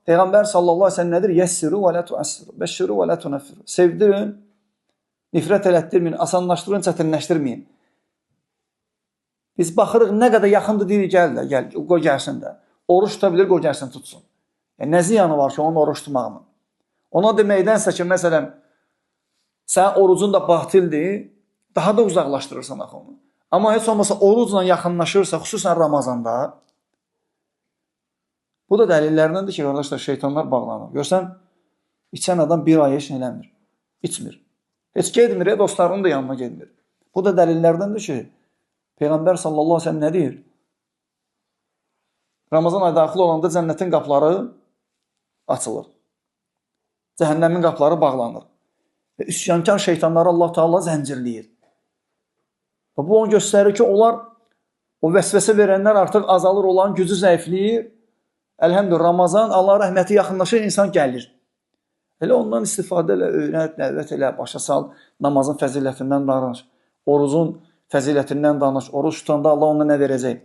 Peyğəmbər sallallahu əleyhi və səlləm nədir? Yəssiru və la tuassiru, bəşşiru və la tunaffiru. Sevdirin, nifrət elətdirməyin, asanlaşdırın, çətinləşdirməyin. Biz baxırıq nə qədər yaxındır, deyirik, gəl də, gəl, qoy gəlsin də. Oruç tuta bilir, qoy gəlsin, tutsun. Yəni, nə ziyanı var ki, onun oruç tutmağının? Ona deməkdənsə ki, məsələn, sənin orucun da batildir, daha da uzaqlaşdırırsan axı onu. Amma heç olmasa orucla yaxınlaşırsa, xüsusən Ramazanda, bu da dəlillərindəndir ki, qardaşlar, şeytanlar bağlanır. Görsən, içən adam bir ay heç nə eləmir, içmir. Heç gedmir, dostlarının da yanına gedmir. Bu da dəlillərdəndir ki, Peyğəmbər sallallahu əleyhi və səlləm nə deyir? Ramazan ayı daxil olanda cənnətin qapıları açılır. Cəhənnəmin qapıları bağlanır. Və üsyankar şeytanları Allah Teala zəncirləyir. Və bu onu göstərir ki, onlar, o vəsvəsə verənlər artıq azalır, onların gücü zəifləyir. Əlhəmdülillah, Ramazan, Allah rəhməti yaxınlaşır, insan gəlir. Elə ondan istifadə elə, öyrət, dəvət elə, başa sal, namazın fəzilətindən danış, orucun fəzilətindən danış, oruç tutanda Allah ona nə verəcək?